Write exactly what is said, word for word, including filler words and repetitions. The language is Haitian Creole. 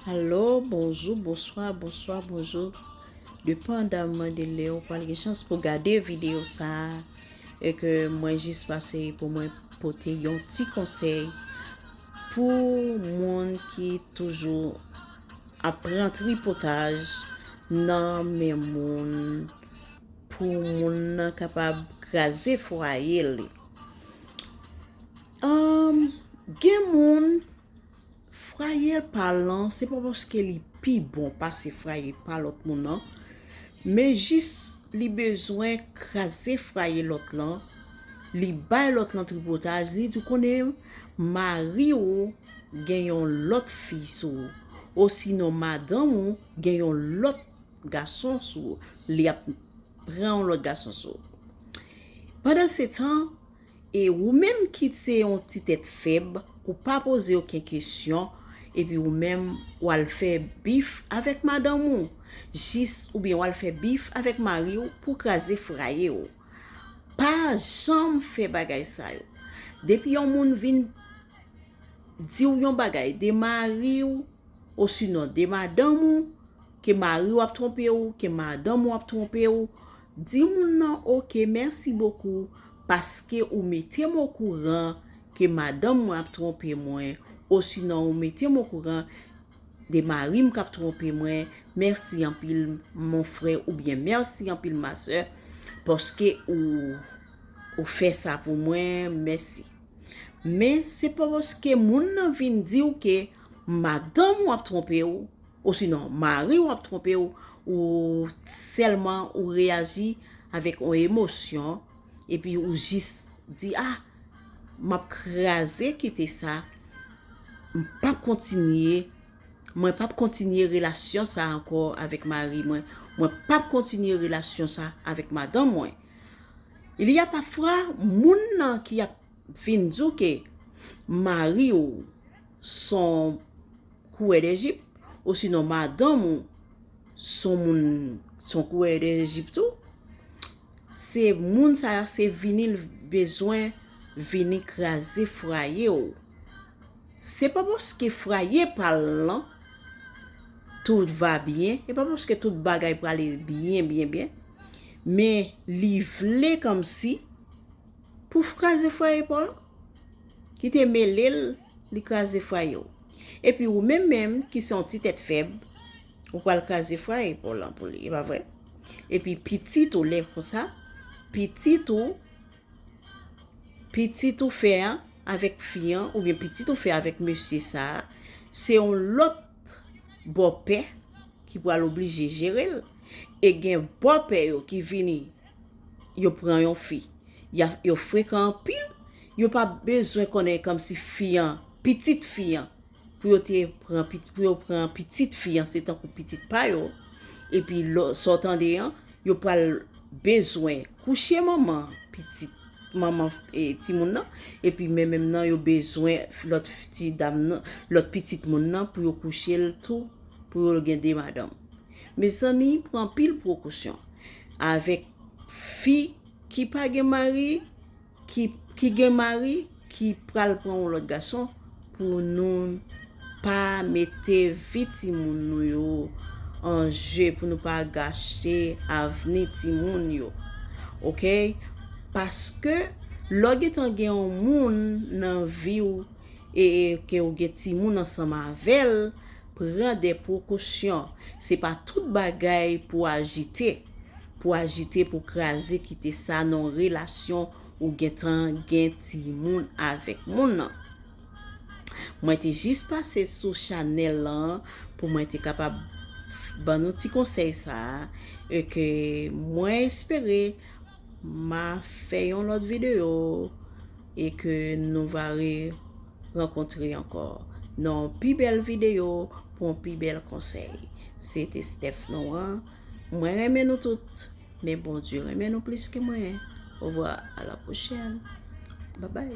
Alo, bonjou, bonswa, bonswa, bonjou. Depandaman de lè ou pral gen chans pou gade videyo sa a, e ke mwen jis pase pou mwen pote yon ti konsèy pou moun ki toujou ap pran tripotaj nan men moun, pou moun nan kapab kraze fwaye li. Ahn, gen moun, fwaye pa l lan, se pa paske li pi bon pase fwaye pa lòt moun nan, men jis li bezwen kraze fwaye lòt lan, li bay lòt lan tripotaj, li di, "Konnen mari w gen yon lòt fi sou ou, osinon madanm ou gen yon lòt gason sou ou, li ap pran yon lòt gason sou ou." Pandan se tan, e ou menm ki se yon ti tèt fèb, ou pa poze okenn kesyon, epi ou menm w al fè bif avèk madanm ou, jis oubyen w al fè bif avèk mari w pou kraze fwaye w. Pa janm fè bagay sa yo. Depi yon moun vin di w yon bagay de mari w, osinon de madanm ou, ke mari w ap twonpe w, ke madanm ou ap twonpe w, di moun nan, "Oke, mèsi bokou, paske ou mete m okouran ke madanm mwen ap twonpe mwen, osinon ou mete m okouran de mari m k ap twonpe mwen. Mèsi anpil, mon frè," oubyen, "Mèsi anpil, ma sè, paske ou, ou fè sa pou mwen, mèsi." Men se pa paske moun nan vin di w ke madanm ou ap twonpe w, osinon mari w ap twonpe w, ou sèlman ou reyaji avèk yon emosyon, epi ou jis di, "Ah, m ap kraze kite sa, m p ap kontinye, mwen p ap kontinye relasyon sa ankò avèk mari mwen, mwen p ap kontinye relasyon sa avèk madanm mwen." Il y a pafwa moun nan ki ap vin di w ke mari w s on kourè dèjip, osinon madanm ou s on moun, s on kourè dèjip tou, se moun sa a, se vini l bezwen vini kraze fwaye w. Se pa paske fwaye pa l lan, tout va byen, e pa paske tout bagay prale byen, byen, byen, men li vle kòmsi pou kraze fwaye pa w lan, kite mele l, li kraze fwaye w. Epi ou menm menm ki se yon ti tèt fèb, ou pral kraze fwaye pa w lan pou li, e pa vre? Epi pitit ou lè konsa, pitit ou, pitit ou fè a avèk fi an, oubyen pitit ou fè avèk mesye sa a, se yon lòt bòpè ki pral oblije jere l. E gen bòpè yo ki vini, yo pran yon fi, y a, yo frekan anpil, yo pa bezwen konnen kòmsi fi an, pitit fi an, pou yo te pran pit-, pou yo pran pitit fi an, se tankou pitit pa yo. Epi lò, sa w tande an, yo pral bezwen kouche manman pitit, manman, e, timoun nan, epi men menm nan, yo bezwen lòt ti dam nan, lòt pitit moun nan, pou yo kouche l tou, pou yo gen de madanm. Mezanmi, pran anpil prekosyon avèk fi ki pa gen mari, ki, ki gen mari, ki pral pran yon lòt gason, pou nou pa mete vi timoun nou yo an je, pou nou pa gache avni timoun yo. Oke? Paske lè w gentan gen yon moun nan vi w, e, e ke w gen timoun ansanm avè l, pran de prekosyon. Se pa tout bagay pou ajite, pou ajite, pou kraze, kite sa nan yon relasyon ou gentan gen timoun avèk moun nan. Mwen te jis pase sou chanèl lan pou mwen te kapab ban nou ti konsèy sa a, e ke mwen espere m a fè yon lòt videyo e ke nou va re rankontre ankò nan yon pi bèl videyo pou yon pi bèl konsèy. Se te Steph Noir. Mwen renmen nou tout, men Bondye renmen nou plis ke mwen. Ovwa, a la pwochèn. Babay.